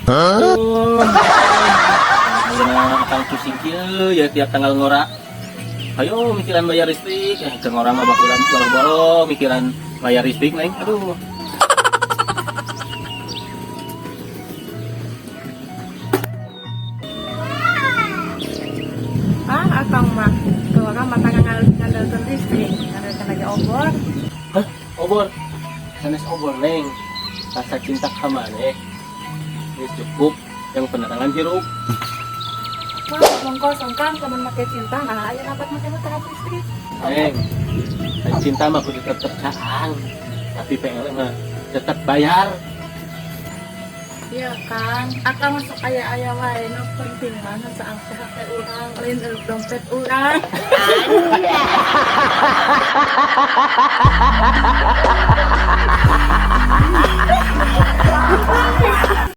Aduh. Ayeuna akang pusing kieu ya tiap tanggal ngora. Ayo mikiran bayar listrik, eh ke ngora mah bakuran boro-boro mikiran bayar listrik, Neng. Aduh. Ah, akang mah keluarga mata ngandalkeun listrik, ngandalkeun lagi obor. Hah? Obor. Sanes obor, Neng. Rasa cinta ka maneh. Geus cukup yang penerangan hirup. Wah, ngomong kosong, Kang, lamun make cinta, nah aya rapat make mah listrik. Neng, cinta mah kudu tetep caang. Tapi PLN mah tetep bayar. Iya, Kang, akang masuk aya-aya wae, nu penting mah nu saang teh hate urang, lain dompet urang.